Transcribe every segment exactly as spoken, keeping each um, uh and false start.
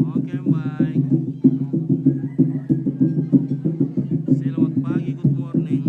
Oke, baik. Selamat pagi, good morning.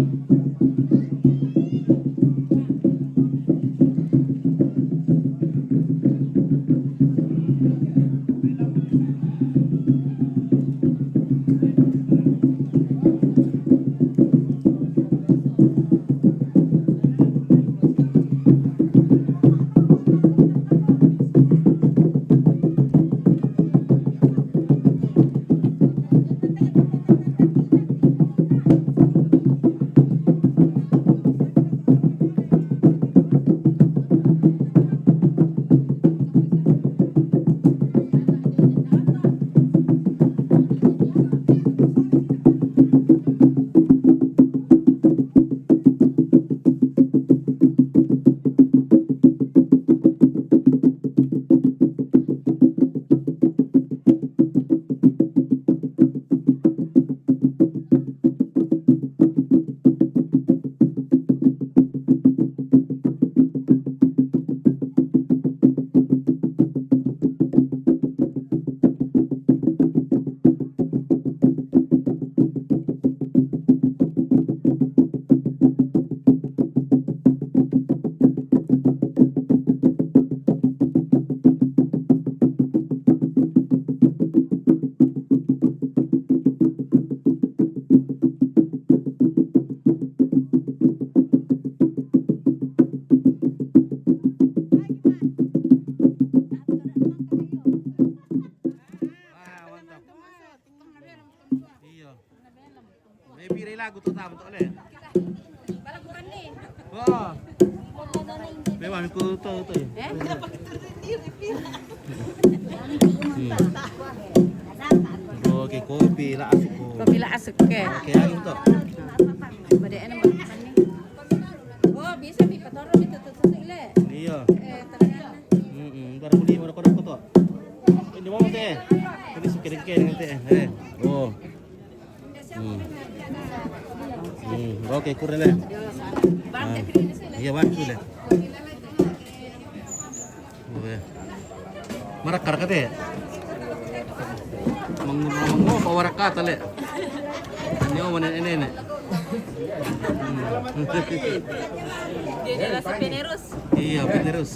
Iya. Maybe ray lagu tu tama tu le. Oh. Memang ku tu tu. Eh? Hmm. Oke, kopi lah asik ko. Kopi lah asik ke? Oke, ayo tu. Pada enak banget ni. Oh, bisa mi patoro mi tu tu tu le. Iya. Eh, ternyata. Hmm, hmm. Baru ni baru kau dapat tu. Ini mau teh. Ini sukir-kir nanti. Eh. Oh. Hmm. Hmm, oke, kurang le. Ah. Iya, wan tu le. Oke. Marakar kate. Mengu-, mengu-, apa warakata le. Ini mana ini ni. Hmm. Generasi penerus. Iya, penerus.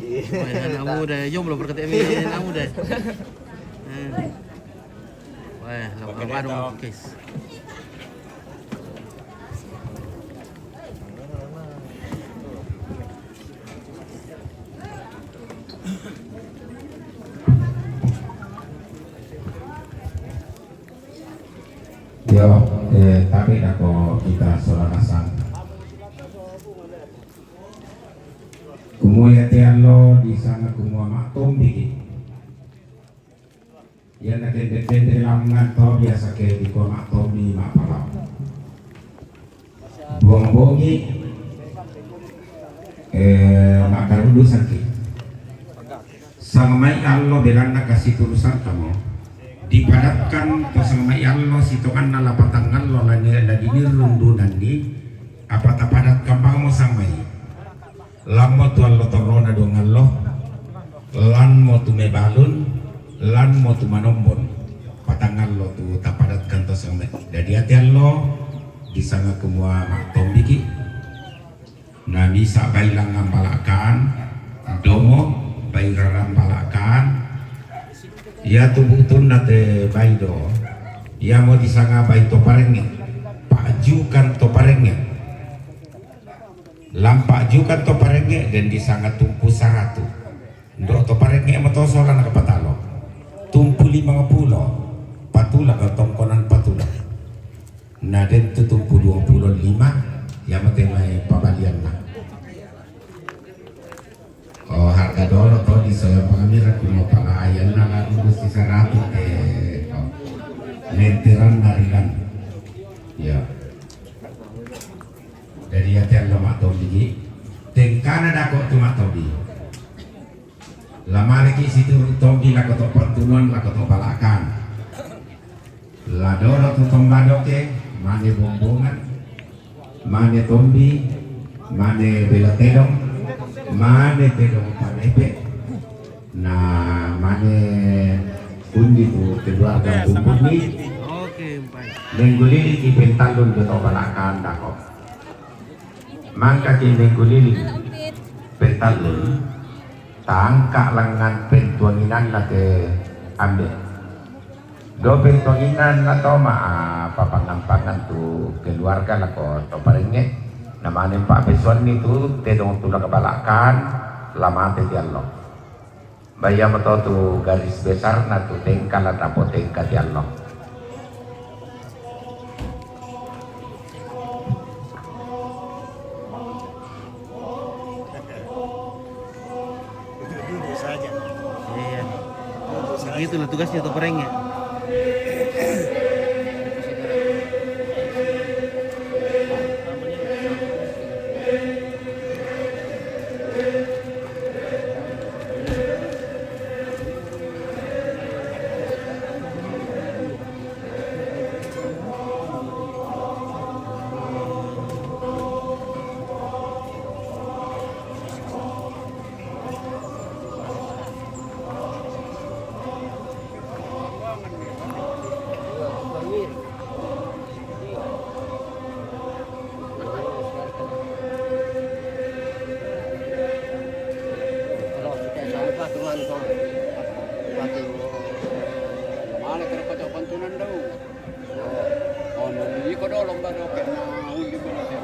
Wah, anak muda, jomblo berkata ini anak muda. Eh. Wah, lawan baru guys. Yo, eh, tapi dako kita saudara sang. Kumua yate allo disanga kumua Mak Tombi. Iya na kende-kende langan to biasa ke dikua Mak Tombi, Mak Palau. Buang bongi, eh, Mak Karudu saki. Sangamai allo belanna kasi turusan kamu. Dipadatkan to sangamai allo sitonganna lapatang allo la ni-, la dinirundunanni, apa tapadatkan bangmo sangamai. Lanmo tu allo torrona duang allo, lanmo tu mebalun, lanmo tu manombon. Patang allo tu tapadatkan to sangamai. Dadi ate allo disanga kumua Mak Tombiki. Na misa bailang ambalakan, domo bairarang ambalakan. Iya tu butunna te bai do. Iyamo disanga bai to parengnge. Pajukan to parengnge. Lampa jukan to parengnge den disanga tumpu saratu. Ndo to parengnge mo to solana kapatalo. Tumpu lima pulo. Patula ka tongkonan patula. Na den tu tumpu dua pulo lima, ya mate mai pabalianna. Oh, harga dolo to di soya pangamira kuno palayan na lalu gusti saratu te. Oh. Lenteran narilan. Ya. Jadi ya tiang lemak tobi. Tengkana dako tu mak tobi. Lamariki situru tombi lako to pantunuan lako to balakan. Ladoro to tombadoke, mane bombongan, mane tombi, mane bela tedong, Mane te dong panepe. Na mane undi tu keluarga kumpul ni. Oke, empat. Mengguling di pentalun tu balakan dako. Mangka ki mengguling pentalun, tangka lengan pentuanginan na te ambil. Do pentuanginan na to ma, ah, papangan-pangan tu keluarga lako to parenge. Na mane pa pesuan ni tu te dong tu lako balakan, lamate ti allo. Baya mo to tu garis besar na tu tengka la tapo tengka ti allo. Duduk saja. Iya. Begitulah tugasnya tu parenge. Kalau kita sampah dengan kau, pati mana kerja pantunan dau. Oh, iko do lomba do kena undi mana sih?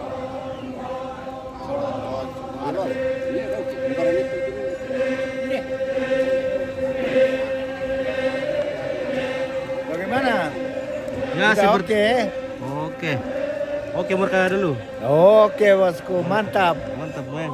Anu, iya do, kembaran itu. Bagaimana? Ya, sudah seperti oke. Oke. Oke, Murka dulu. Oke, bosku, mantap. Mantap, men.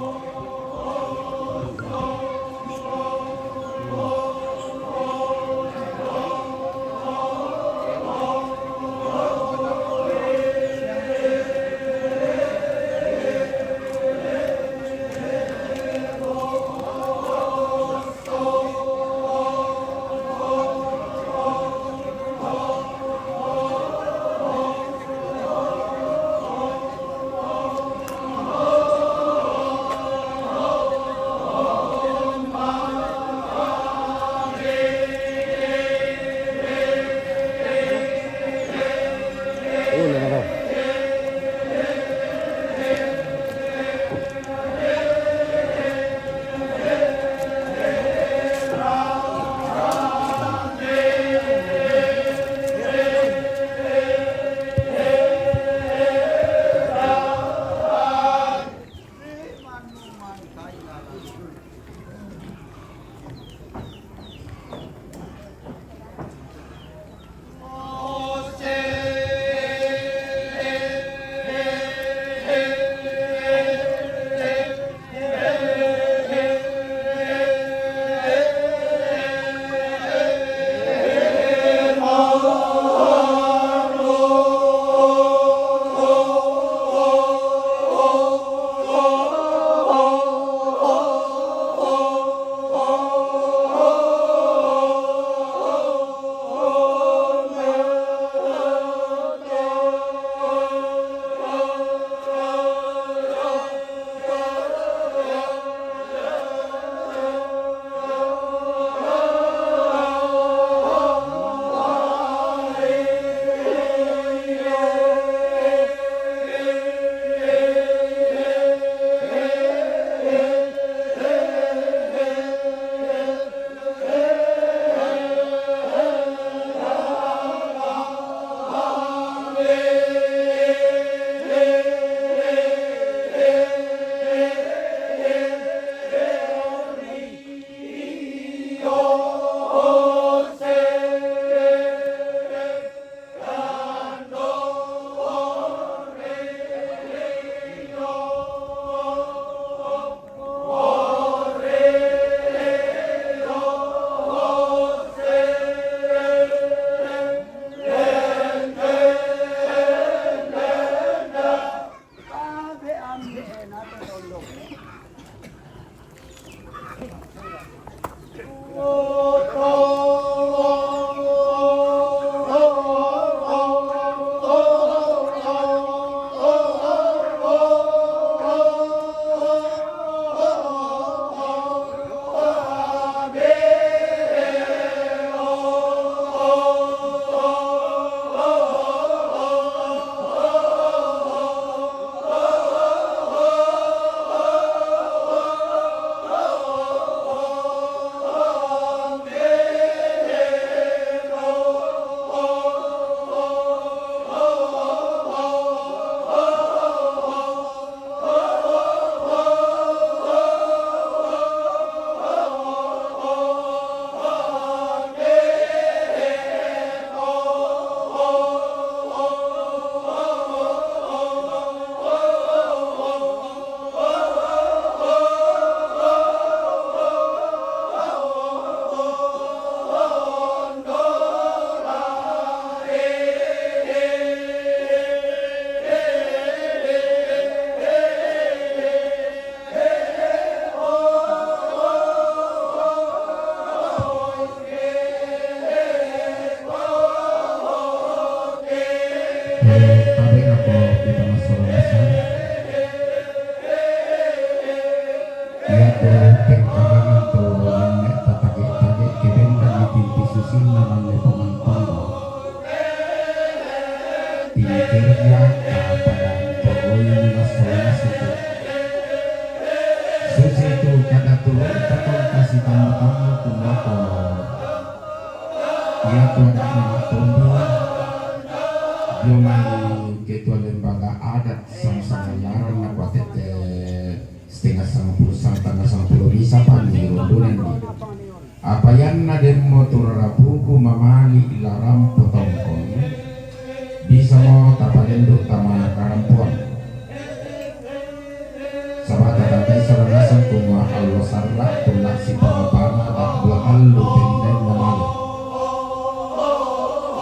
Iyato pengkarangan to nenne' tatage-tage' ke bendangi timpi susinna lalle pamantang. Timikirja tapada pogoi lasso-lasso tu. Susitu kada turu'ta tongka sitammu-tammu kumako. Iyato ada'na mattombu dio mai ketua lembaga adat Sangsangayaran nakuatette setengah sangpulo sa-, tanggal sangpulo bisa pani rondonenni. Apa yanna demmo turarapuku mamali larampo tongkon, bisamo tapalendu tama karampoan. Sabata tatai sarang nasang kumua allo sarra kulla sipanga-panga tabbua allo tennainna male.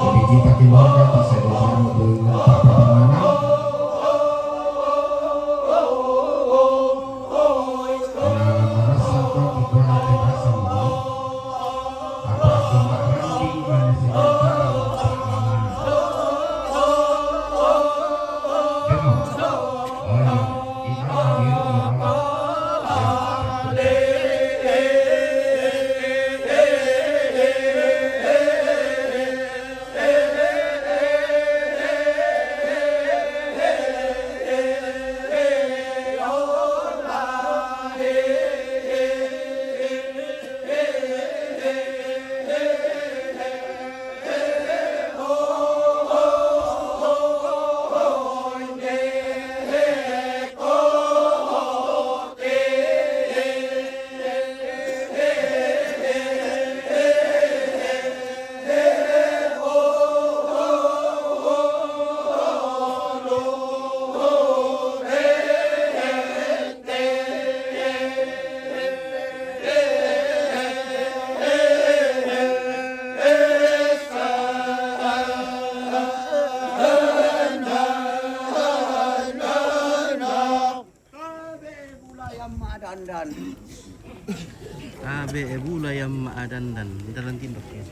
Jadi kita keluarga bisa dibangun dengan papa panganan. Nah, merasa kau juga dirasa mau. Apa cuma randing mana sementara. Demo. Oh iya. Kita hadir, ya. Ya. Abe bula yang ma'adandan. Abe bula yang ma'adandan. Dalam tindok ya.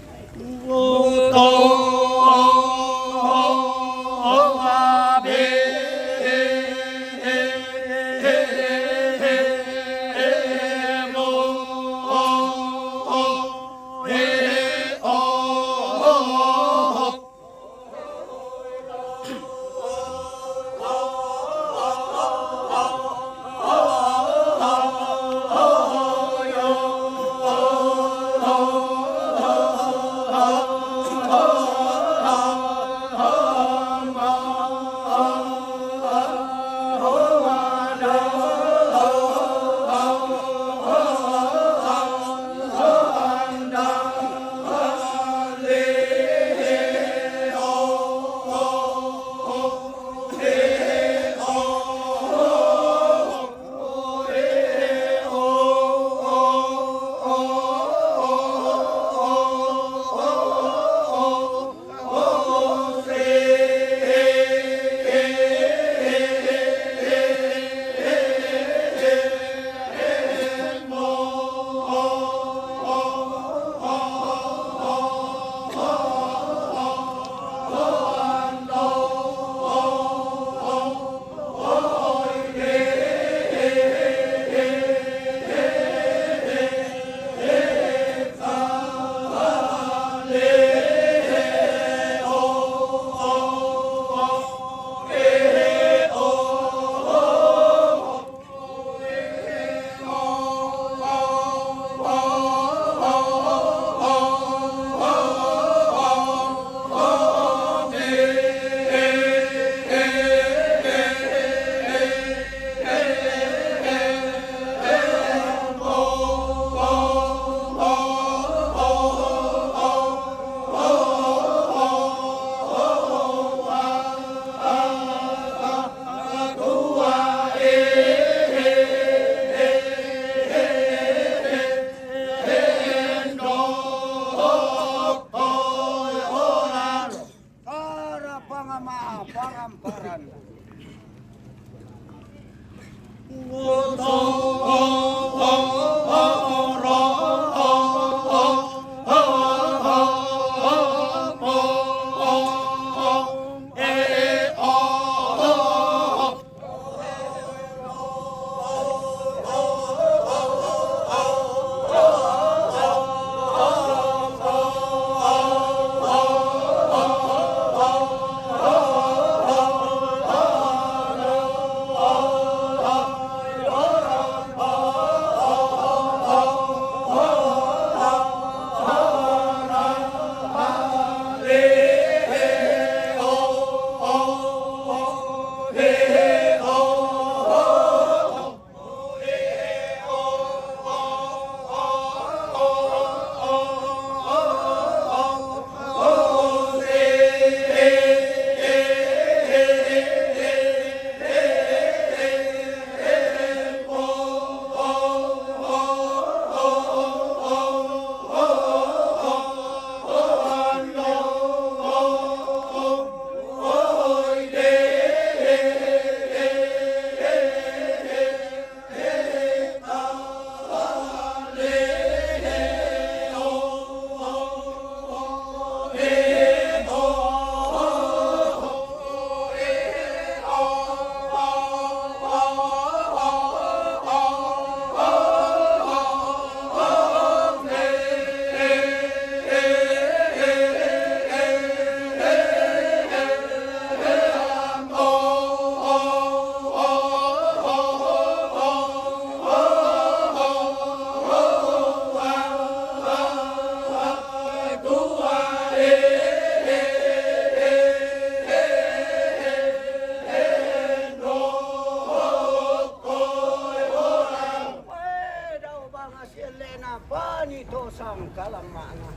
Lena pani tosang kalamana.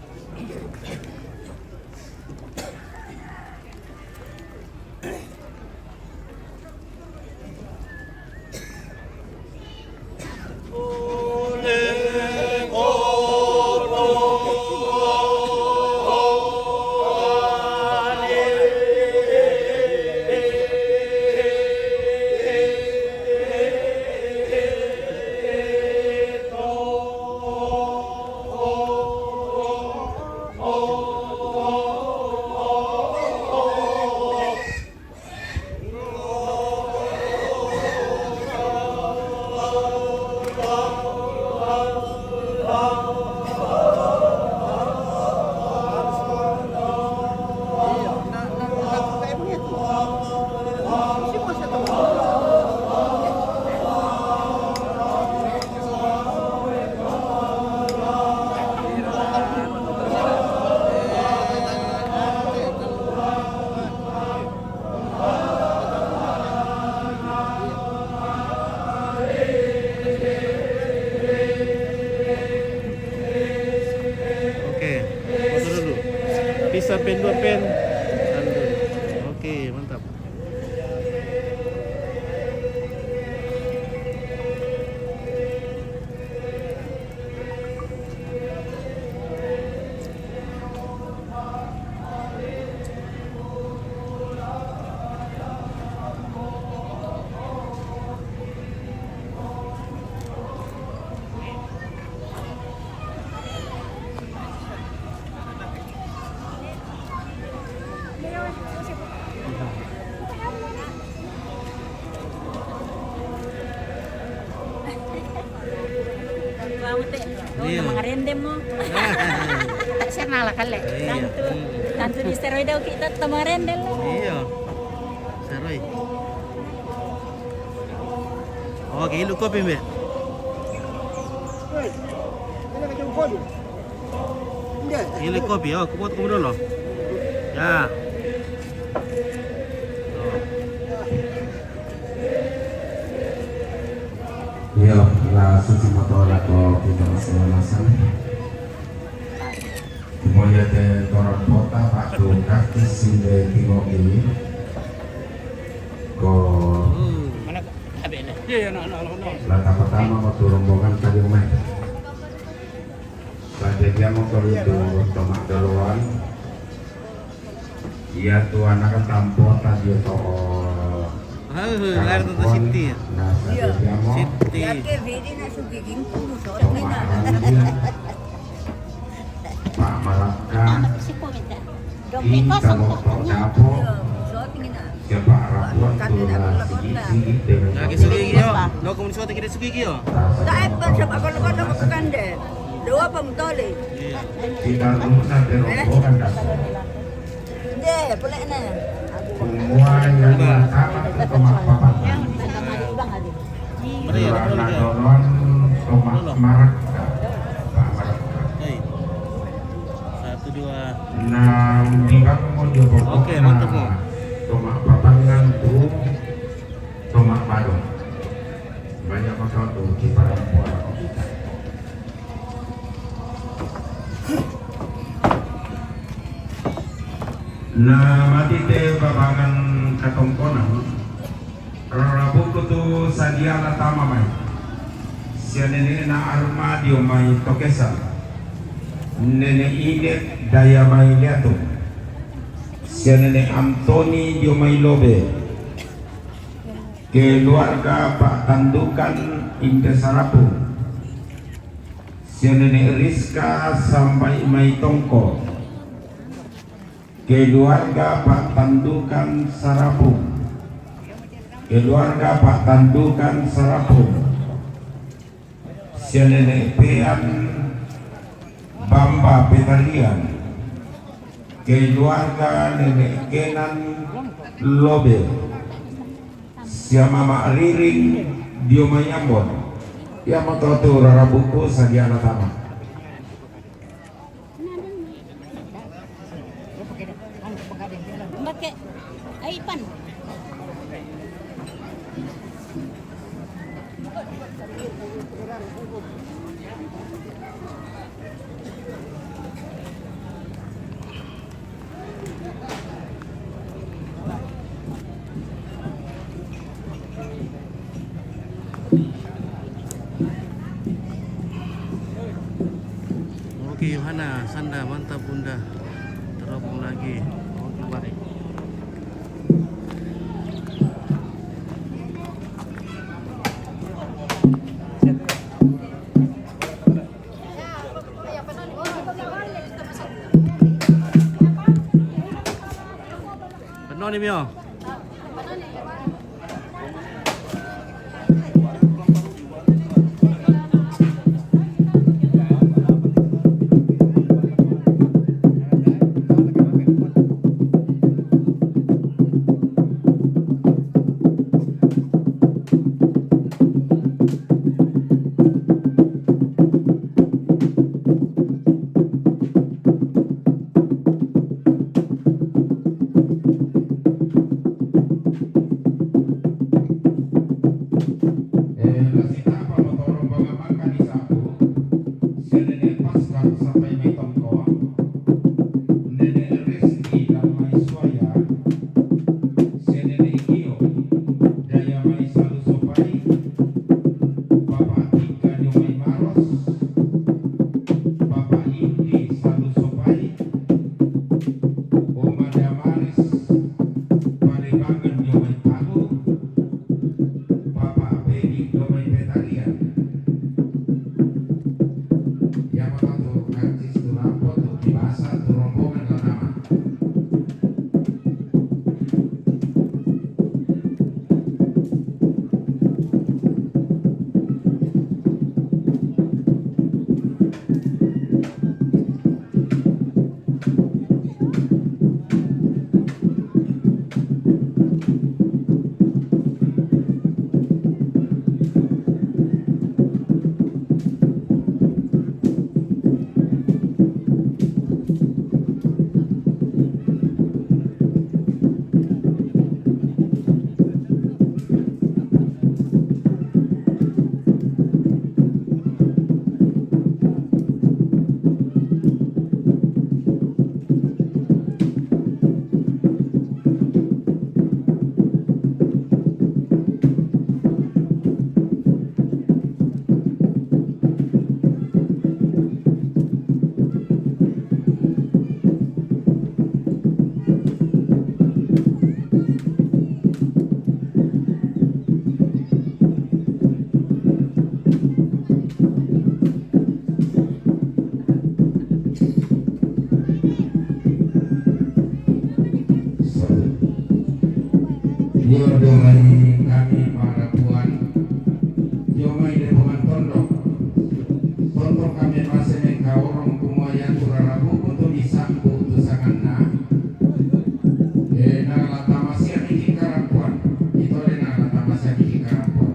Oke, foto dulu. Pisah pen dua pen. Satu. Oke, mantap. Iya. Mangarendel mo. Tak share na lah kali. Iya. Tantu, tantu di steroid kita temangarendel lah. Iya. Steroid. Oke, ilu kopi, Mbak? Ilu kopi, oh, aku buat kopi dulu. Ya. Oh. Iya, lah suci motor atau kita masih masang. Kemudian te torang pota waktu kaki sinde tengok ini. Ko mana? Iya, iya, no, no, no, no. Langkah pertama waktu rombongan tadi, Mai. Saja dia mau kalau itu tomak duluan. Iya, tuan akan tampota dia to. Hei, hei, lar tu Siti. Nah, iya. Siti. Ya ke vidi na sugi gimpu so. Pak Malaka. Dompet kosong. Iya, so tinggi na. Siapa rapuan tu na sigi-sigi dengan. Lagi sigi yo. Lo komunis kita sigi yo. Tak apa, siapa kalau kau nak bukan deh. Dua pemutole. Iya. Kita rumah sampai rombongan dah. Deh, boleh na. Semua yang sama ke tomak papan. Iya, betul, betul. Donon tomak marak. Tomak marak. Hei. Satu, dua. Nah, di bang mau dia pokok. Oke, mantap, Mo. Tomak papan ngantung, tomak badong. Banyak makan tu, kiparan pola kita. Nah, mati te babangan katongkonan. Rarabuku tu sadia na tama mai. Sia nene na Arma dio mai Tokesa. Nene Inet daya mai Liatung. Sia nene Antoni dio mai Lobe. Keluarga Pak Tandukan Inte Sarapung. Sia nene Rizka sampai mai Tongko. Keluarga Pak Tandukan Sarapung. Keluarga Pak Tandukan Sarapung. Sia nene Pean Bamba Petalian. Keluarga nene Kenan Lobe. Sia mama Riring dio mai Ambon. Ia moto tu rarabuku sadia na tama. Mbak ke, ai pan. Oke, Yohana, sanda, mantap, Bunda. Terhubung lagi. Oke, baik. Penuh nih, Mio. Eh, la sitapa motorong pangamangka ni sapu, siya nene Pascal sampai mai tongko, nene Reski dan mai Suaya, siya nene Ikio, daya mai Salusopai, Papa Tika dio mai Maros, Papa Indi Salusopai, Oma Damaris, Palibangan dio mai Palu, Papa Bedi dio mai Petalian. Ia patatu artis tu lampo tu kibasa tu rombongan la nama. Io dio mai kami para puan, dio mai de pongan tondok. Tondok kami mase mengkaurong kumua ya tu rarabu kutu di sambu tu sanganna. Eh, na la tamasia miki karampuan. Ito de na la tamasia miki karampuan.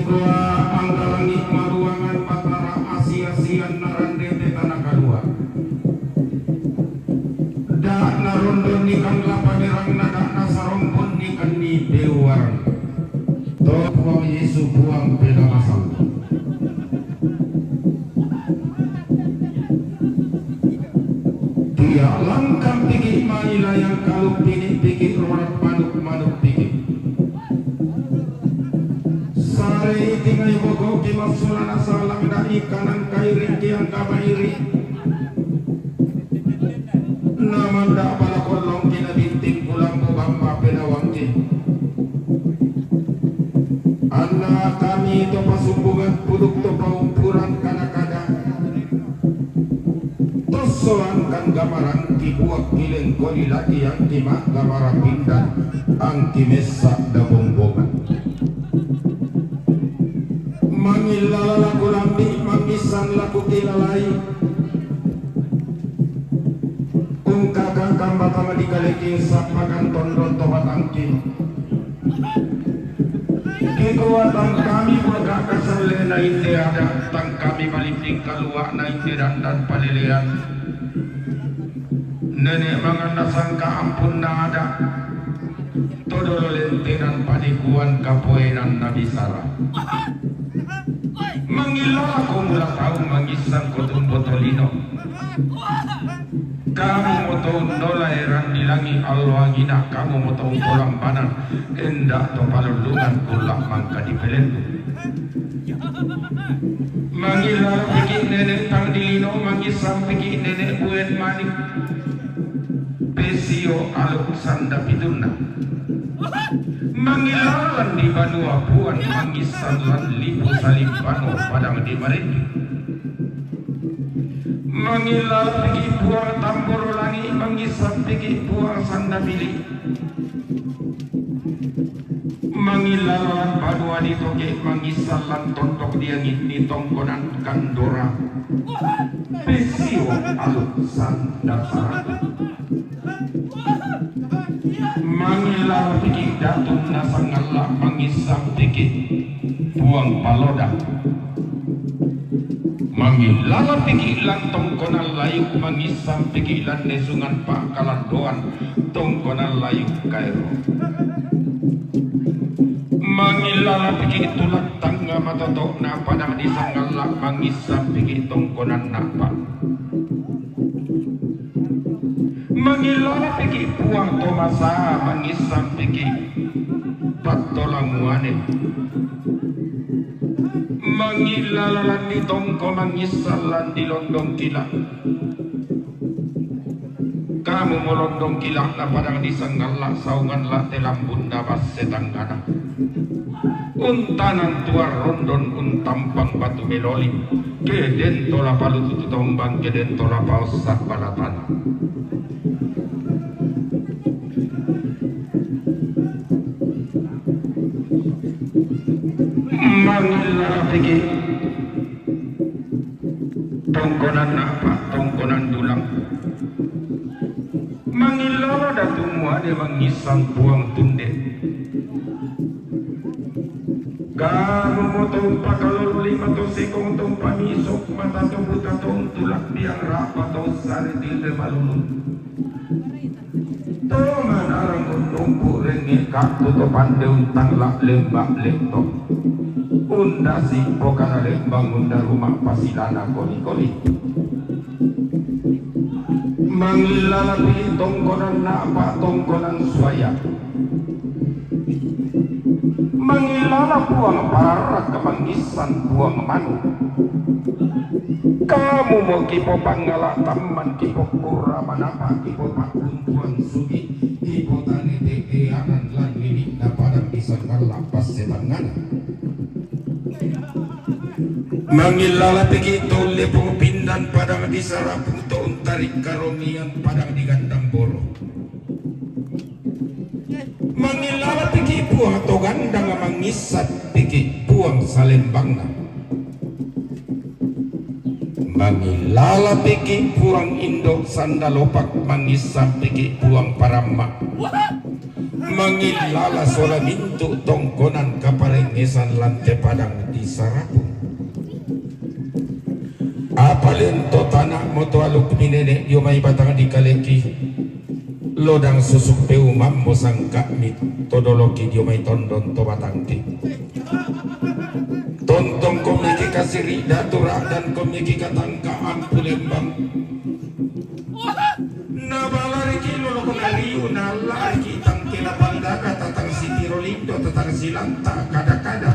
Dua angka langit maruangan Batara asi-asian narande te tana kadua. Da narondon ni kan lapanerang na da nasarompon ni kan ni deuaran. To Puang Yesu Puang pelamasal. Tiak langkang piki mailayang kaluk pini piki rorak manuk manuk piki. Sare iti ngai boko ki masulana salang da ikanan kairi kiang kamairi. Namanda bala kolong kina binting kulambu bamba penawangki. Anna kami to pasumbungan puduk to paumpuran kana kada. Tosoan kan gamaran ki buak kileng koli lagi yang kima gamara pindan ang kimesa da bombongan. Mangilala laku lambi mangisan laku kilalai. Ungkaka kambata madikaleki sapakan tondon tobatangki. Kekuatan kami berkakasan lena inde ada tang kami malinding kaluak na inde dandan palelean. Nenek mangan na sangka ampun na ada. Todolo lentenan panikuan kapoenan na bisara. Mangilala ko mula tau mangisang ko tumbo tolino. Kamu mo toun nola eran di langi allo angina kamu mo toun polambanan. Enda to palulungan kula mangka di pelendu. Mangilala piki nenek tang di lino mangisang piki nenek buen manik. Pesio aluk sanda pitunna. Mangilalan di banua puan mangisan lan lipu salim banua padang di marindu. Mangilala piki puang tamboro langi mangisan piki puang sanda bili. Mangilala lan banua ni toge mangisan lan tondok di angin ni tongkonan kandora. Pesio aluk sanda saratu. Mangilala piki datun na sangalla mangisang piki puang paloda. Mangilala piki lan tongkonan layuk mangisang piki lan nesungan pakalandoan tongkonan layuk kairo. Mangilala piki tulak tangga matotok na padang di sangalla mangisang piki tongkonan napa. Mangilala piki puang tomasa mangisang piki pattola muane. Mangilala lan di tongko mangisang lan di londong kila. Kamu mo londong kila na padang di sangalla saungan la telambun na basse tanggana. Untanan tuar rondon untampang batu meloli. Keden tola palutu tu tombang keden tola paossa balatana. Mangilala piki tongkonan napa tongkonan dulang. Mangilala datu muane mangisang puang tunde. Garu mo tong pakalolo lima to sekong tong pamisok mata to buta tong tulak biang rapa to sari tilde malulun. To manarang untumpu renge katu to pande untang lak lembak lekto. Unda sipo kana lembang unda rumah pasilana koli-koli. Mangilala pili tongkonan napa tongkonan suaya. Mangilala puang pararak mangisan puang manu. Kamu mo kipo pangala tamman kipo kura manapa kipo pakuntuan sugi kipo tane tete anan lan nini na padang di sangkalla passetangana. Mangilala piki to lepong pindan padang di sarapu to untarik karomian padang di gandang boro. Mangilala piki puang to gandang mangisat piki puang salembangna. Mangilala piki puang indo sandalopak mangisat piki puang paramma. Mangilala sola mintu' tongkonan kaparengngesan lan te padang di Sarapung. Apa lento tana'mo to aluk minene' dio mai batang di kaleki, lodang susuk peumammo sangka'mi to doloki dio mai tondon to batangki. Tontongkomi ki kasiri' datu ra'dankomi ki katangka'an pulembang. Nabalariki lolokona liu, naallariki tangkela pandaga tatang sitiro lindo tatang silanta kada-kada.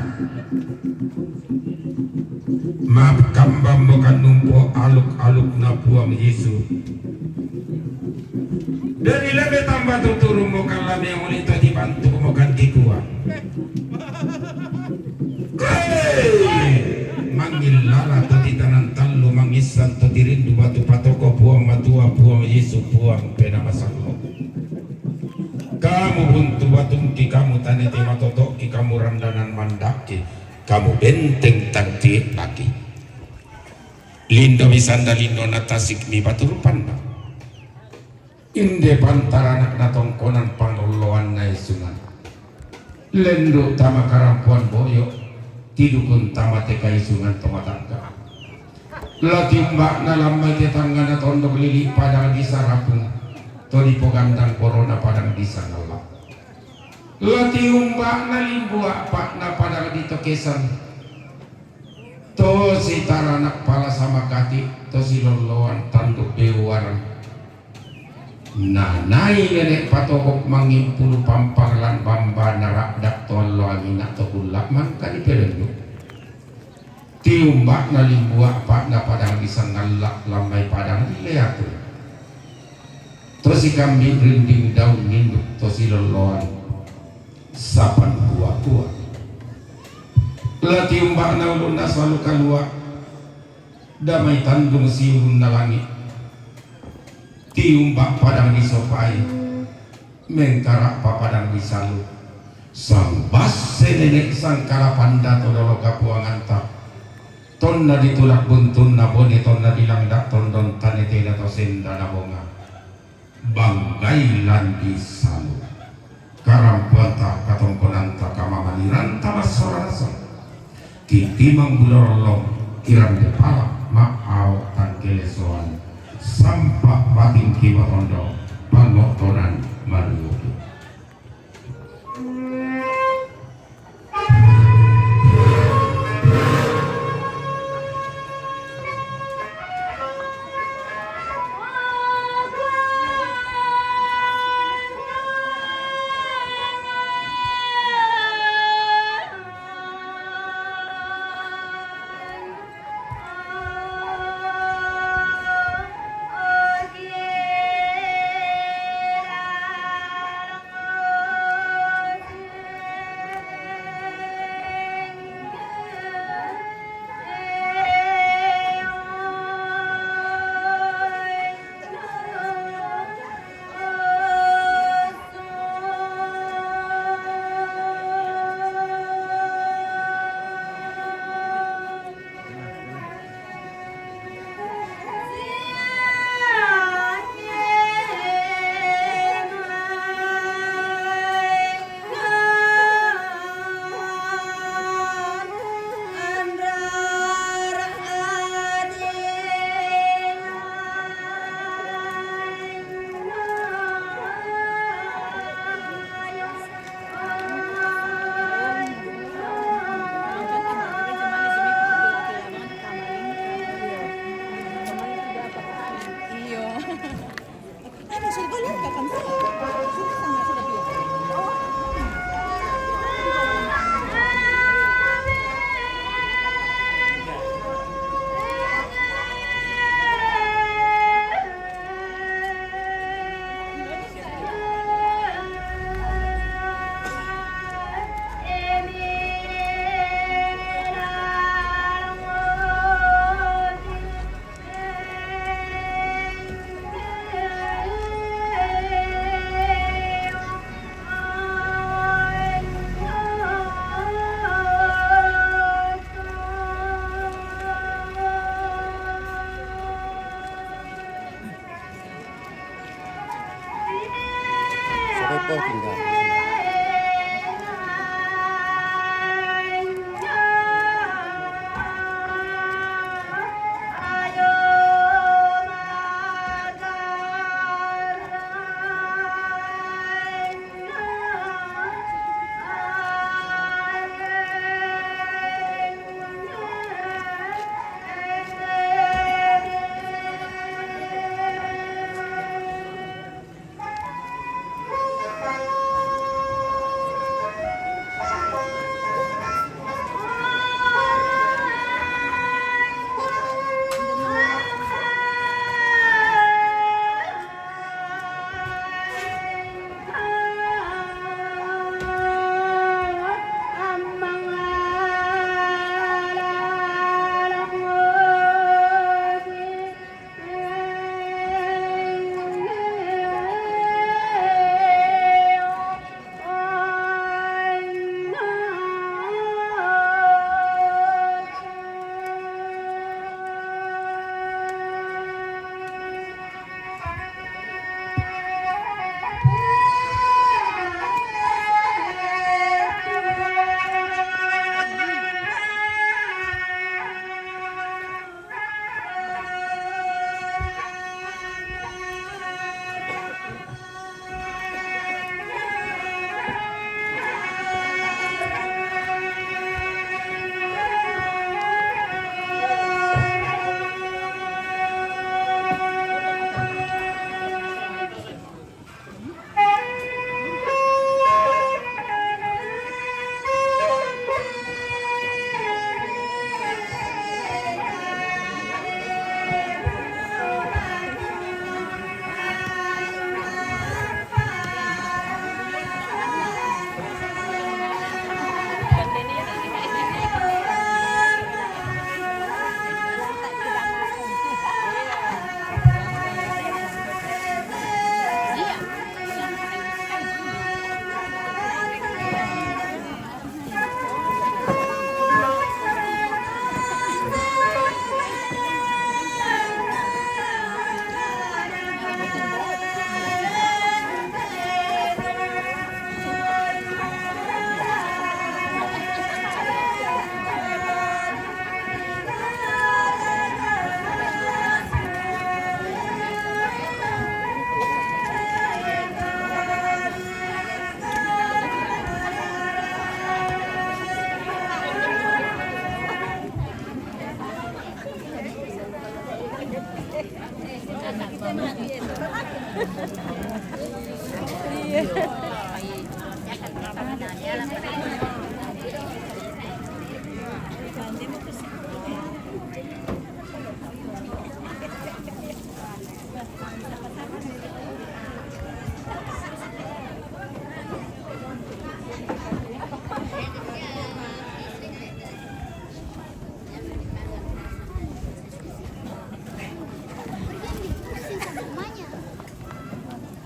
Makkambammo kannumpo aluk-alukna Puang Yesu. Dari lebe tamba tuturummo kallame muli to dibantukmo kan dikua. Hei! Mangilala to titanan tallu, mangissan to tirindu batu patoko Puang Matua, Puang Yesu, Puang Penamasallo. Kamu buntu batungki, kamu tanete matoto'ki, kamu randanan manda'ki, kamu benteng tangti'naki. Lindo mi sanda, lindo na tasik mi batu rupanna. Inde pantaranak na tongkonan pangolloanna isungan. Lendu' tama karampoan boyo, tidukun tama te kaisungan to matangka. La tiumba'na lammai te tangngana tondok lili' padang di Sarapung, to dipogandang korona padang di Sangalla. La tiumba'na limbu a'pa'na padang di Tokesan, to sitaranak pala samakati, to silolloan tanduk deuarang. Nanai nene' patokok mangimpulu pampang lan bambana ra'dak to allo angina to kulla' mangka dipelendu'. Tiumba'na limbu a'pa'na padang di Sangalla lammai padang di Leatu. To sikambi' rinding daun ninduk to silolloan sapan kua-kua. La tiumba'na ulunna salu kalua', damai tandung siulunna langi'. Tiumba' padang disopai, mengkara'pa padang disalu. Sangbasse nene' sangkala panda to dolo kapuanganta. Tonna ditulak buntunna bone, tonna dilangda' tondon tanetena to sendana bonga. Banggai lan disalu. Karampoanta, katongkonanta, kamamaniranta massola nasang. Kitimang bulo rollong, kirande pala, ma'ao tangkelesoan. Sampa' patingki matondo, pango'tonan maluoki.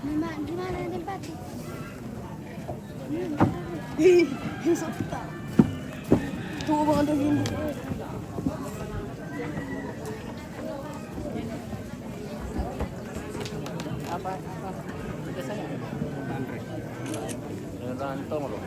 Di mana, di mana tempatnya? Ih, yang sakit tak? Tuh, Bang, ada rindu. Apa? Apa? Biasanya? Andre. Rantong loh.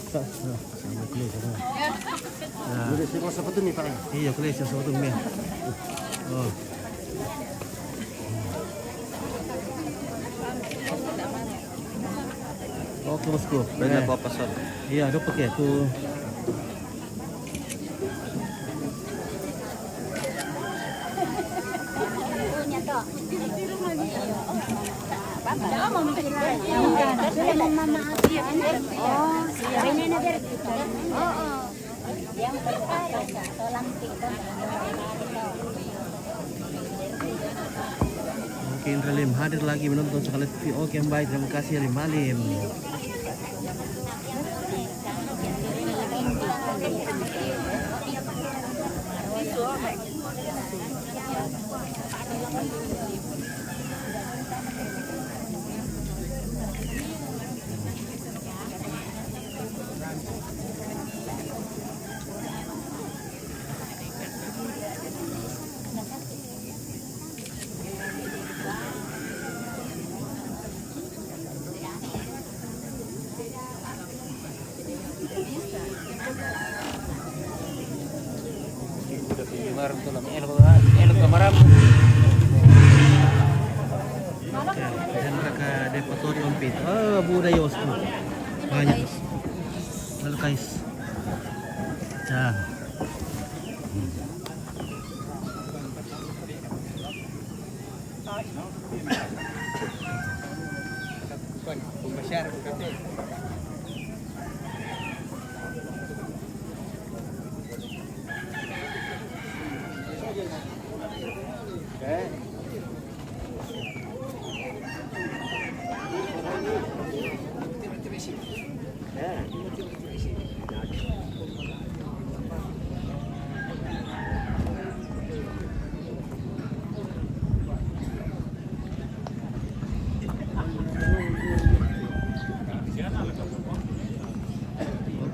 Sa-, sa-, sama kulit, sama. Nah. Kulit, saya kuasa betul ni, Pak. Iya, kulit, saya kuasa betul ni. Oh. Oke, bosku. Banyak apa, Son? Iya, ada pakai tu. Oke, Indra Lim hadir lagi menonton sekali T V. Oke, baik, terima kasih, Lim Halim. Udah pinggir tuh, Lam. Elok, elok kamaram. Oke, dan mereka depotori ompit. Oh, budaya bosku. Banyak. Halo, guys. Nah.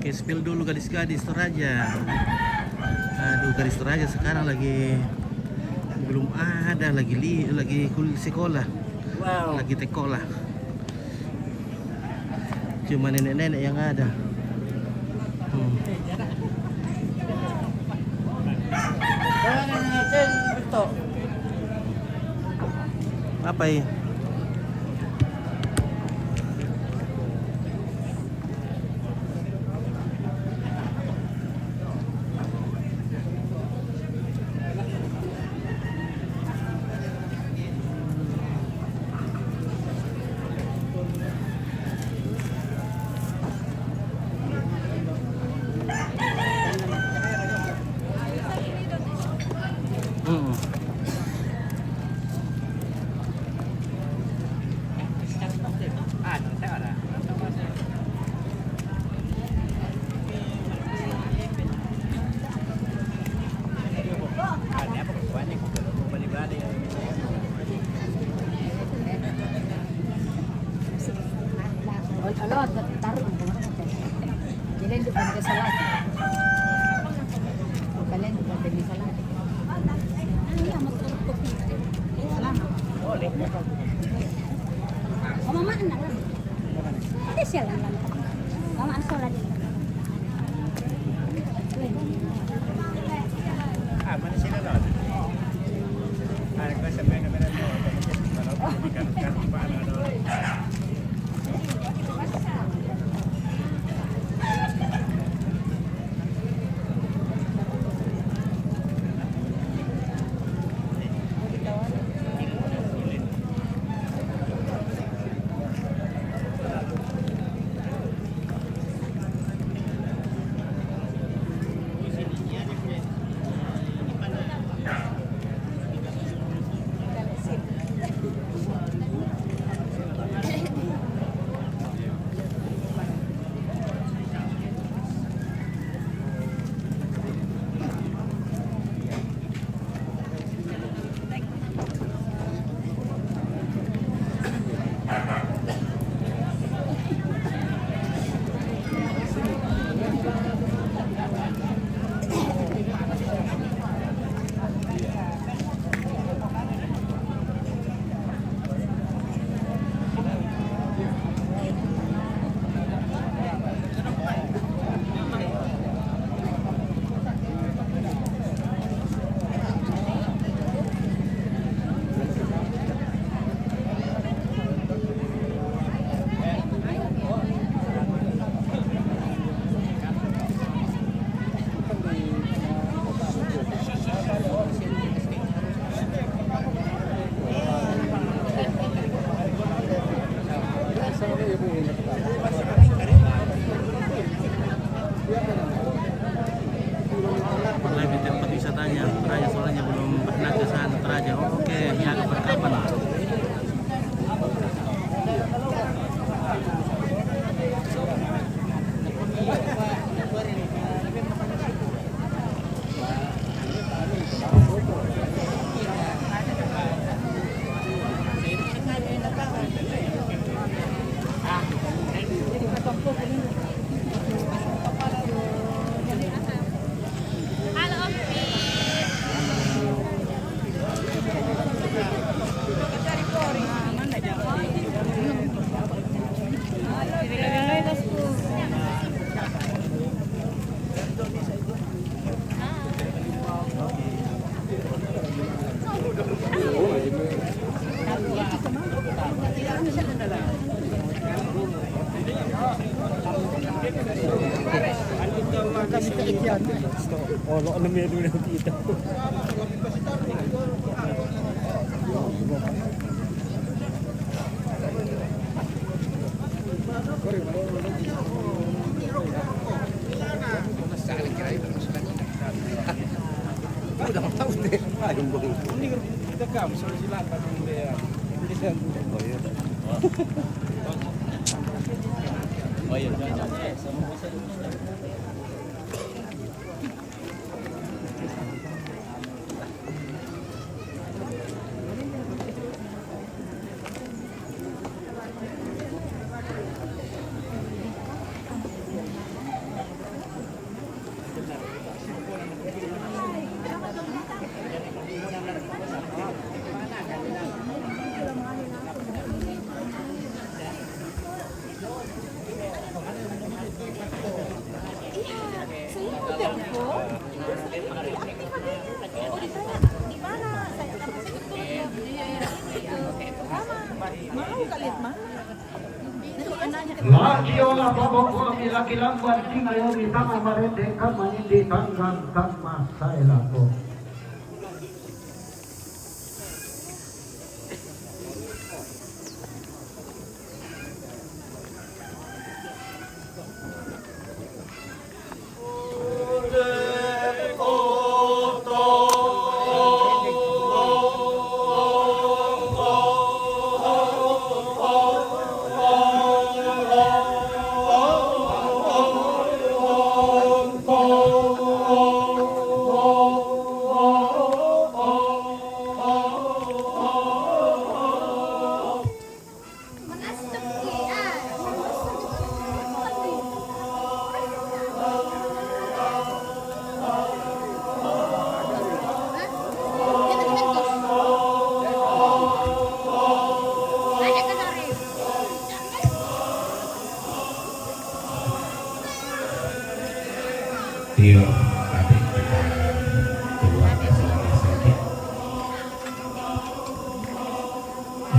Oke, spill dulu gadis-gadis Toraja. Aduh, gadis Toraja sekarang lagi belum ada, lagi li-, lagi kul-, sekolah. Wow. Lagi sekolah. Cuma nenek-nenek yang ada. Hmm. Apa ini? Mm. Salamat. O, mama na lang. Hindi siya lang lang. Mama, ang sala din. Ah, mani sila doon. Ah, nagpasa pa yung naman ito. Ano, ano, ano, ano. Mulai di tempat wisatanya, Toraja, soalnya belum pernah ke sana, Toraja. Oke, ya, kapan-kapan. Olo na may dula kita. Udah tahu deh. Ayo, Bang. Hindi ka, masarap sila pag hindi, ah, hindi siya. Oh, yun. Oh, yun. Lagi ola paboko mi laki lamban tingayo mi tama marende kama indi tanggang tama saelako. Iyo, tapi kita keluarga selama sakit.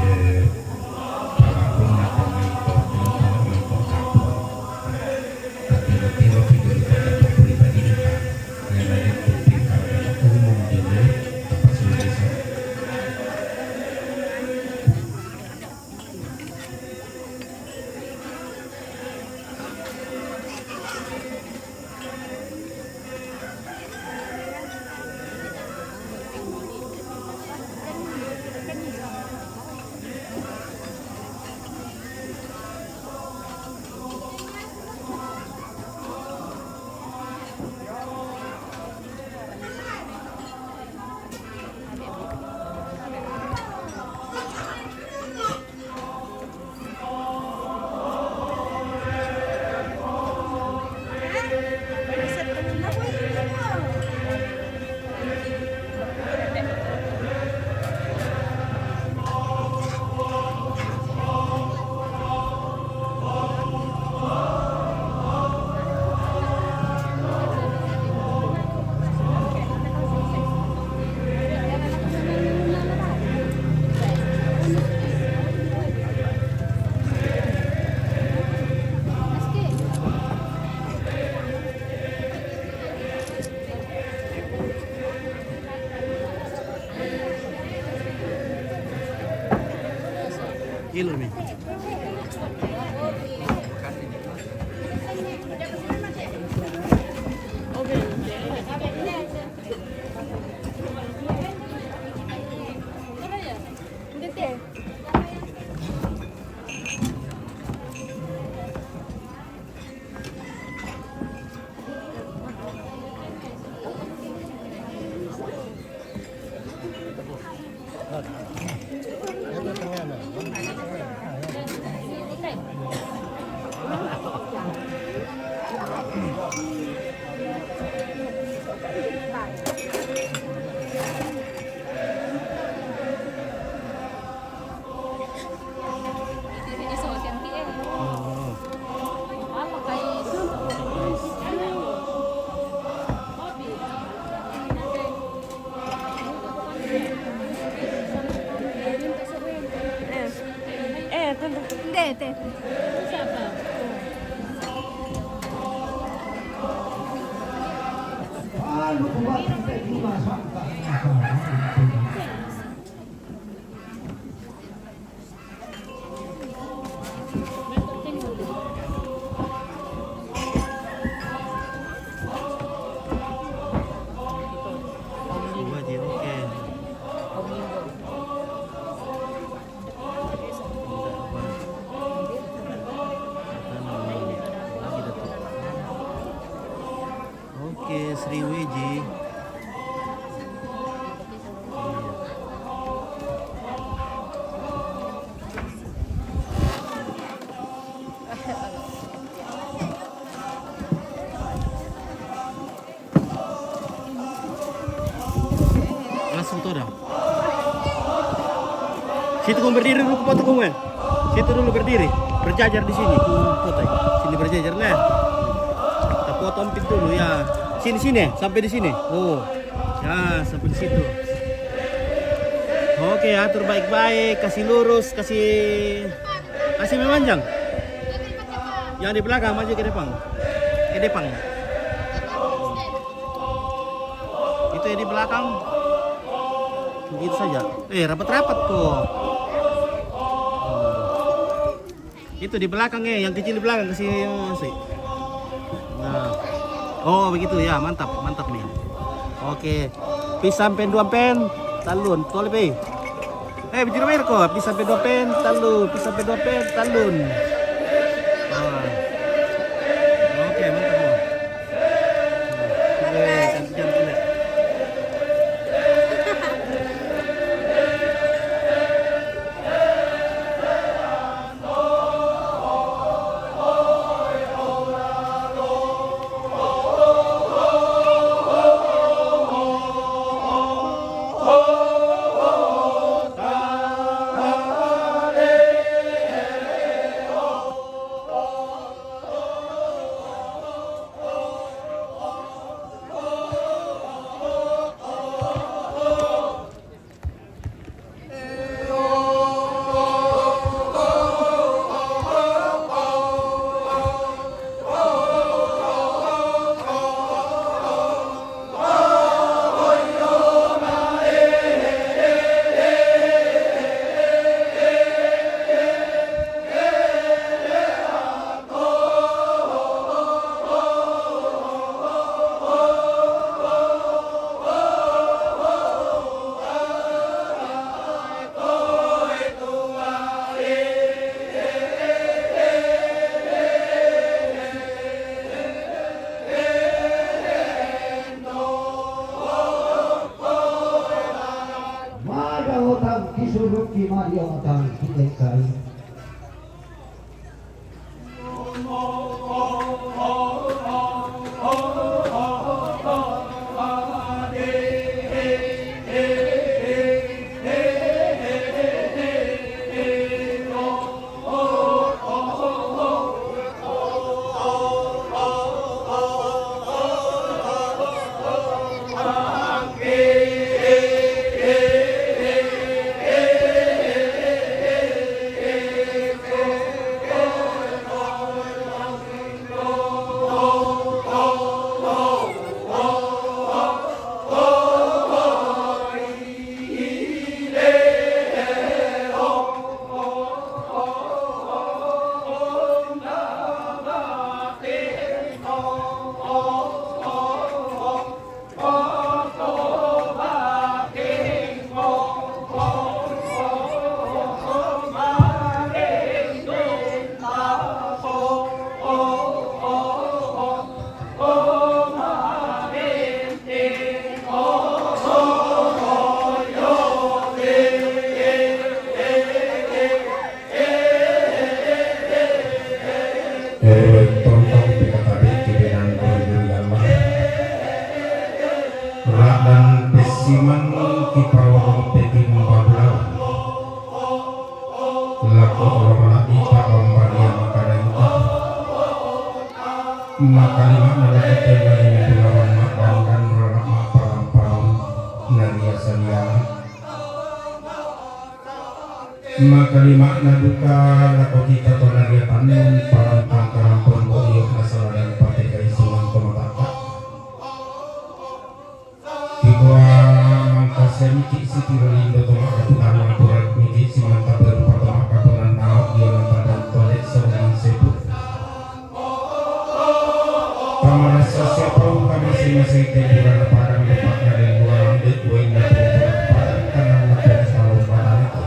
Eh, walaupun ada mengikut, mengikut, mengikut kampung. Tapi lebih, lebih dari pada pribadi kita. Yang ada itu di kampung umum dulu, tempat sudah bisa. Ilo mi. Eh, eh, tunggu. Nde, te. Oke. Oke, Sriwiji. Langsung tuh dah. Situ kamu berdiri dulu, foto kamu, eh. Situ dulu berdiri. Berjajar di sini. Foto. Sini berjajar, nah. Kita potong pintu dulu, ya. Sini, sini, sampai di sini. Oh. Ya, sampai di situ. Oke, atur baik-baik, kasih lurus, kasih, kasih memanjang. Yang di belakang maju ke depan. Ke depan. Itu yang di belakang. Begitu saja. Eh, rapat-rapat kok. Itu di belakang, eh, yang kecil di belakang, kasih masih. Nah. Oh, begitu ya, mantap, mantap nih. Oke. Pisang pen dua pen, talun, tole pe. Eh, bicara merek kok, pisang pen dua pen, talun, pisang pen dua pen, talun. Nah. Oke, mantap, Bang. Oke, cantik, cantik, cantik. Turut ki Mario Matang, ki Engkai. Eh, tontong pekatabe kebenan koi duri gambar. Radan pesiman ki pawarong peti mababulawan. Lako olo maladi pabambaria makaraita. Makalima naladi tengah ini bulawan mak bangkan ranak mak palam-palam naria saliangan. Makalima naduka lako kita to naria tanun palam pangkarampon bo iyo nasaladan pate kaisungan to mataka. Kikua mangkasian ki siti rolindo to makaputan mangkurat miki simanta berupa to makapunan naok iyo natadan tolek songan sepu. Pamarasa siapa ungkama simasai tempuran padang depak dari luar ambil buai na tempuran padang tanah na pun tahu padang itu.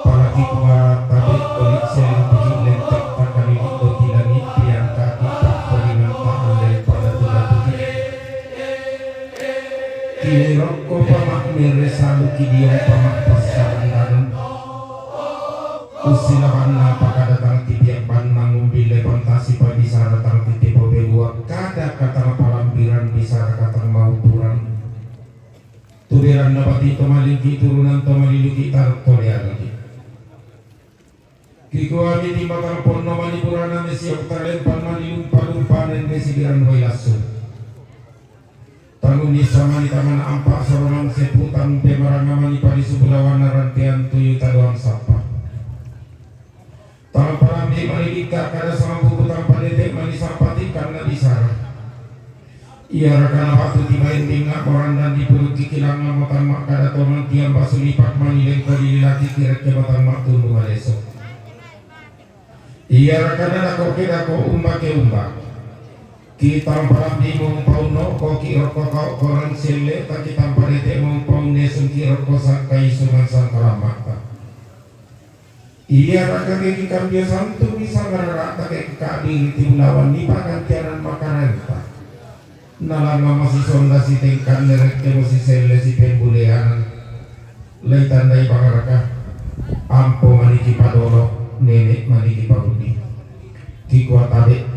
Palaki kuat tapi kulit seling pihik lentak tak kali di koti langit piang kaki tak kali nang tak andai pada tulah putih. Kini rokok pamak mere salu kidiong pamak pasaran danun. Usilaban napa kada tang titiak ban mangumbi lebang tasi pabisara tang titiak pabelua kada katang palambiran bisara katang maupuran. Tuberan napa ti tomalingki turunan tomaliluki taruk tolealuki. Kikuami ti matalpon no maniburana mesiok talempan manilumpa-lumpanen mesibiran wailasu. Tangun ni samani tangan ampa sorongan sepu tangun pemaranga mani padi subulawan narantian tuyu tadoan sapa. Tang palambi mani dika kada samampu tang padete mani sampati kanna bisara. Iya rakana batu ti main dinga morandan di puluki kilanga motang mak kada tongan tiang basuni pak mani lengko di lilaki kirek ke motang mak tundu maleso. Iya rakana dako ke dako umba ke umba. Ki tamparan di mong pau no ko ki roko kau koran sele ta ki tamparete mong pau ne sung ki roko sakai sungan sangkalamak ta. Iya raka ke ki kambia santu ni sangarara ta ke ki kadi ti bulawan ni pakantianan makarenta. Nalanga masisonda si tengkan nerek ke masisele si pembuleanan. Lai tandai pangaraka. Ampo maniki padolo, nenek maniki pabundi. Kikuatabe,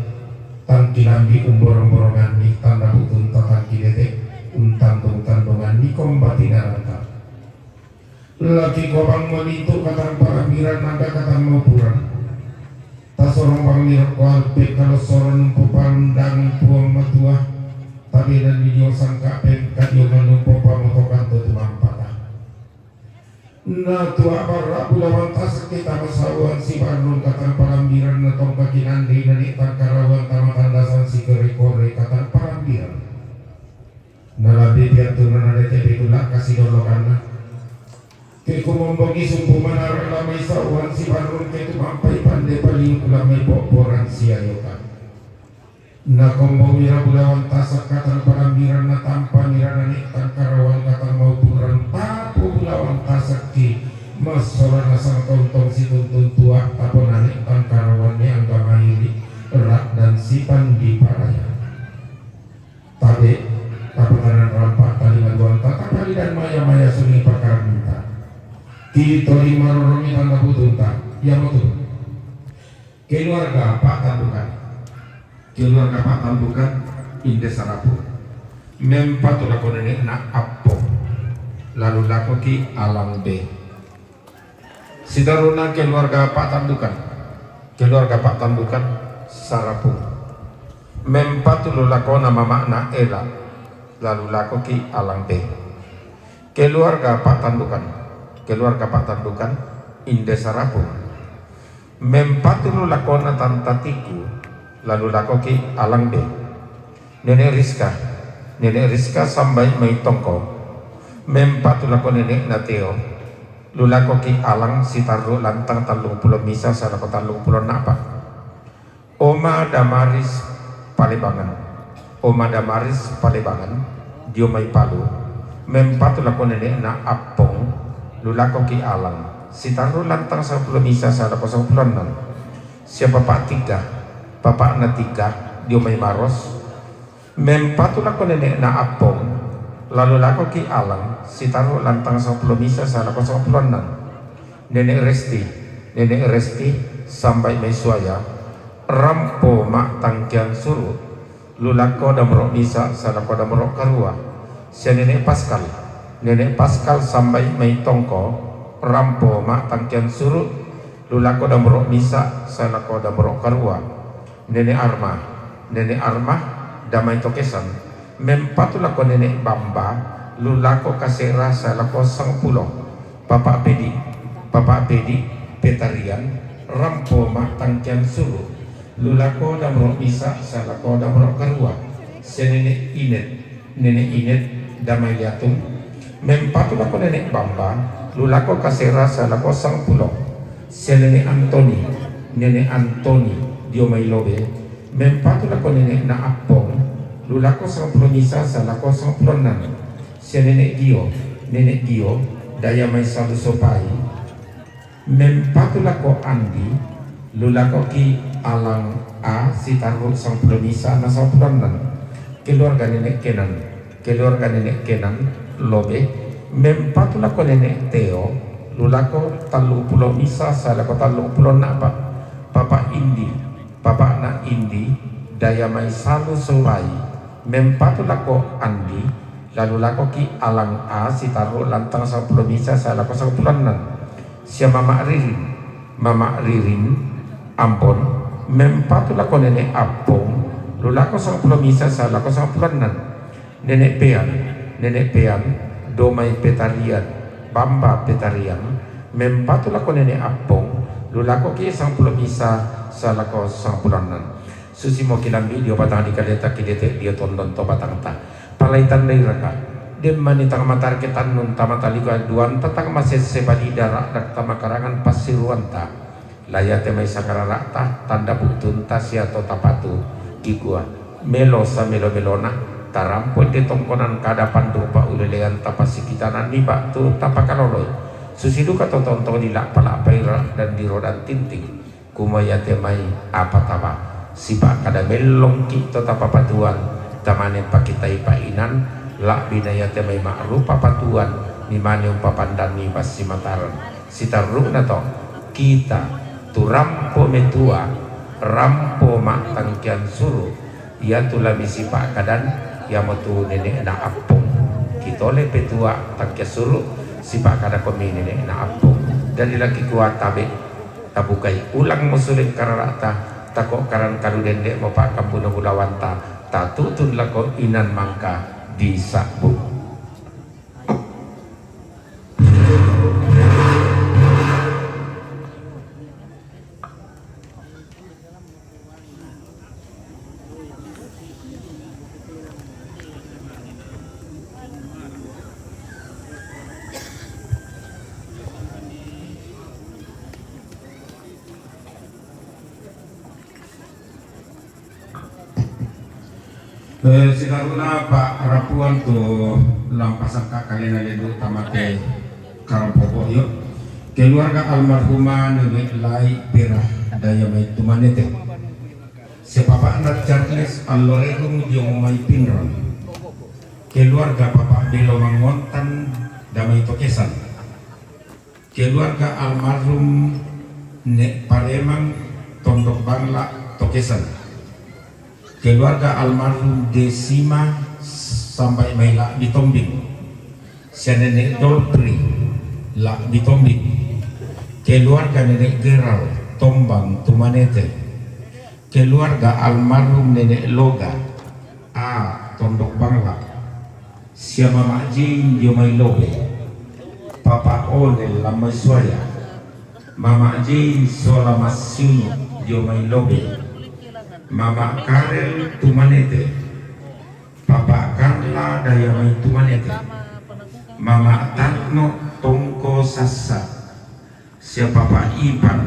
tangkilambi umborong-borongan ni tanda butun tatangkilete, untandung-tandungan ni kombati naranta. Laki kobang mamintu katang palambiran naga katang maupuran. Tasorong bang mirok koalpe kalosoron umpo palundangan puang matua. Tabenan ni dio sangka pengka dio manumpo pamotokan to tumampata. Na tua barra bulawan tasak kita masauan si barnung katang palambiran na tongka kinandi nani tangkarawan tamatandasan si kore-kore katang palambiran. Nalabi piantunan ada cepi tulak kasi dolokanna. Ke kumombongi sumpu manara lamai sauan si barun ke tumampai pande paliu lamai poporan si ayokan. Na kombongi ra bulawan tasak katang palambiran na tampa nira nani tangkarawan katang maupuran tapo bulawan tasak ki masola nasang tontong si tuntun tua tapo nani tangkarawan ni angga maili rak dan sipan di paraya. Tabe, tapatanan rampak tali maduan tatapali dan maya-maya suni pakaran Ti toli marorongin tanda putunta, iamotu keluarga Pak Tandukan. Keluarga Pak Tandukan, inde sarapu. Mempatu lako nenekna Appong, lalu lakoki Alang B. Sitaruna keluarga Pak Tandukan. Keluarga Pak Tandukan, sarapu. Mempatu lu lakona mamana Ela, lalu lakoki Alang B. Keluarga Pak Tandukan, keluarga Pak Tandukan, inde sarapu. Mempatu lu lakona tanta Tiku, lalu lakoki Alang B. Nenek Rizka, Nenek Rizka sambai mai tongko. Mempatu lako nenekna Teo, lu lakoki Alang sitarru lantang tallung pulo misa salako tallung pulo napa. Oma Damaris Palebangan. Oma Damaris Palebangan, dio mai Palu. Mempatu lako nenekna Appong, lu lakoki Alang. Sitarru lantang sangpulo misa salako sangpulo annan. Sia Papa Tiga, papana Tiga, dio mai Maros. Mempatu lako nenekna Appong, lalu lakoki Alang, sitarru lantang sangpulo misa salako sangpulo annan. Nenek Resti, Nenek Resti, sambai mai Suaya, rampo ma tangkian suru, lu lako damro misa salako damro karua. Sia Nenek Paskal, Nenek Paskal sambai mai tongko, rampo ma tangkian suru, lu lako damro misa salako damro karua. Nenek Arma, Nenek Arma, damai Tokesan, mempatu lako Nenek Bamba, lu lako kasera salako sangpulo. Papa Pedi, Papa Pedi, Petarian, rampo ma tangkian suru, lu lako damro misa salako damro karua. Sia Nenek Inet, Nenek Inet, damai Liatung, mempatu lako Nenek Bamba, lu lako kasera salako sangpulo. Sia Nenek Antoni, Nenek Antoni, dio mai Lobe, mempatu lako nenekna Appong, lu lako sangpulo misa salako sangpulo annan. Sia Nenek Gio, Nenek Gio, daya mai Salu Sopai, mempatu lako Andi, lu lakoki Alang A, sitarru sangpulo misa na sangpulo annan. Keluarga Nenek Kenan, keluarga Nenek Kenan, Lobe, mempatu lako Nenek Teo, lu lako tallung pulo misa salako tallung pulo napa. Papa Indi, papana Indi, daya mai Salu Sopai, mempatu lako Andi, lalu lakoki Alang A, sitarru lantang sangpulo misa salako sangpulo annan. Sia Mama Ririn, Mama Ririn, Ambon, mempatu lako Nenek Appong, lu lako sangpulo misa salako sangpulo annan. Nenek Pean, Nenek Pean, domai Petarian, Bamba Petarian, mempatu lako Nenek Appong, lu lakoki sangpulo misa salako sangpulo annan. Susi mo kilambi dio batang di kaleta, kidete dio tondon to batangta. Pala itandai raka, den mani tang matarke tannun tama taliko duanta, tang masesse padida ra'dak tama karangan passiruanta. La iate mai sangarara'ta, tanda buttunta sia to tapatu, kikua, melo samelo-melona, tarampo inde tongkonan kada pandung paulelean, tapasikitananni ba'tu tapakaloloi. Susi duka to tontong dila'pa-la'pai ra'dan di rodan tinting. Kumua iate mai apa taba, sipa' kada mellongki to tapapatuan, tamane pakitai pa'inan, la'bina iate mai ma'rupa patuan, mimane umpapandanni passimataran. Sitarru'na to, kita, tu rampo metua, rampo ma'tangkian suru, iatu la misipa'kadan, iamotu nene'na Appong. Kitole petua tangkian suru, sipa'kadakomi nene'na Appong. Jadi laki kua tabe, tabukai ulang musuling karara'ta, tako karan kalu dende'mo pa'kambuna bulawanta, tatutun lako inan mangka di sabbu. Eh, sitaruna pa'rapuan tu lampasakka kalena lendu' tamate karampopo io. Keluarga almarhumah Nenek Lai Pira, daya mai Tumanete. Sia papa'na Charles Allorerung dio mai Pinrang. Keluarga Papa Belo Mangontan, damai Tokesan. Keluarga almarhum Nek Paremang, Tondok Bangla, Tokesan. Keluarga almarhum Desima sampai mai la Bitombing. Sia Nenek Dolpri la Bitombing. Keluarga Nenek Geral, Tombang, Tumanete. Keluarga almarhum Nenek Loga, A, Tondok Bangla. Sia Mama Jin dio mai Lobe. Papa Onel la mai Suaya. Mama Jin sola Masiunu dio mai Lobe. Mama Karel Tumanete. Papa Karla daya mai Tumanete. Mama Tarno Tongko Sassa. Sia Papa Ipan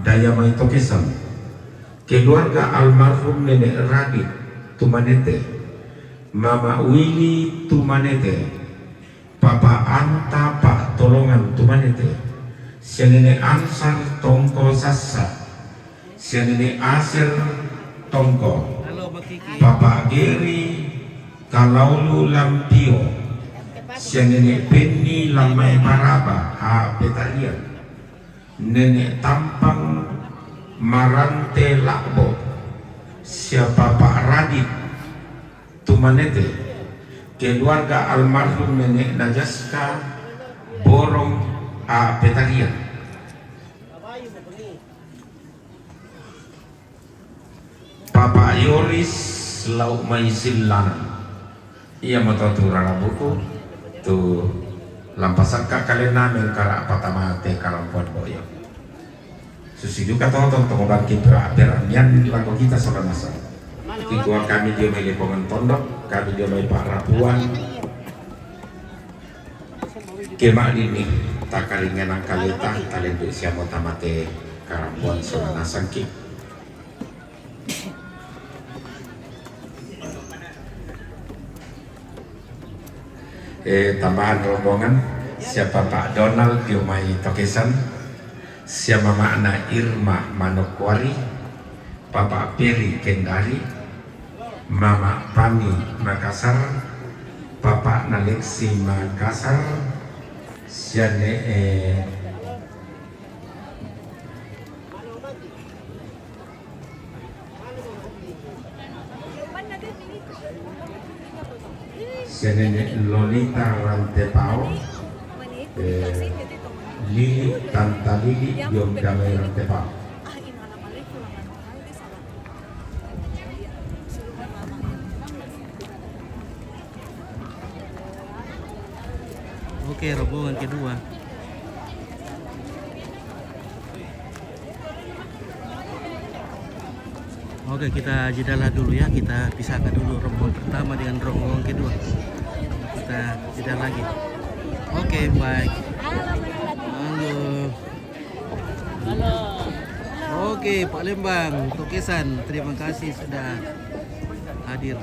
daya mai Tokesan. Keluarga almarhum Nenek Radit Tumanete. Mama Willy Tumanete. Papa Anta Pak Tolongan Tumanete. Sia Nenek Ansar Tongko Sassa. Sia Nenek Asir Tongko. Papa Geri Kalaulu Lampio. Sia Nenek Penni Lamai Baraba, ha Petarian. Nenek Tampang Marante Lakbo. Sia Papa Radit Tumanete. Keluarga almarhum Nenek Najaska Borong, a Petarian. Papa Yoris lau mai Sillanan. Ia moto tu rara buku tu lampasakka kalenna mengkara patamate karampuan boyo. Susi duka to tong tong bangki pera peramian lako kita sola nasang. Kikua kami dio mai Lepongan Tondok, kami dio mai Pak Rapuan. Kema dini takaringenang kaleta talendu siamo tamate karampuan sola nasang ki. Eh, tambahan rombongan, sia Papa Donald dio mai Tokesan, sia Mamana Irma Manokwari, Papa Peri Kendari, Mama Pani Makassar, Papa Naleksi Makassar, sia ne, eh, sia Nenek Lolita Rantepao, eh, Lili, Tanta Lili, Yom Damai Rantepao. Oke, rombongan kedua. Oke, kita jedalah dulu ya, kita pisahkan dulu rombongan pertama dengan rombongan kedua. Kita jeda lagi. Oke, baik. Halo. Oke, Pak Lembang, Tokesan, terima kasih sudah hadir.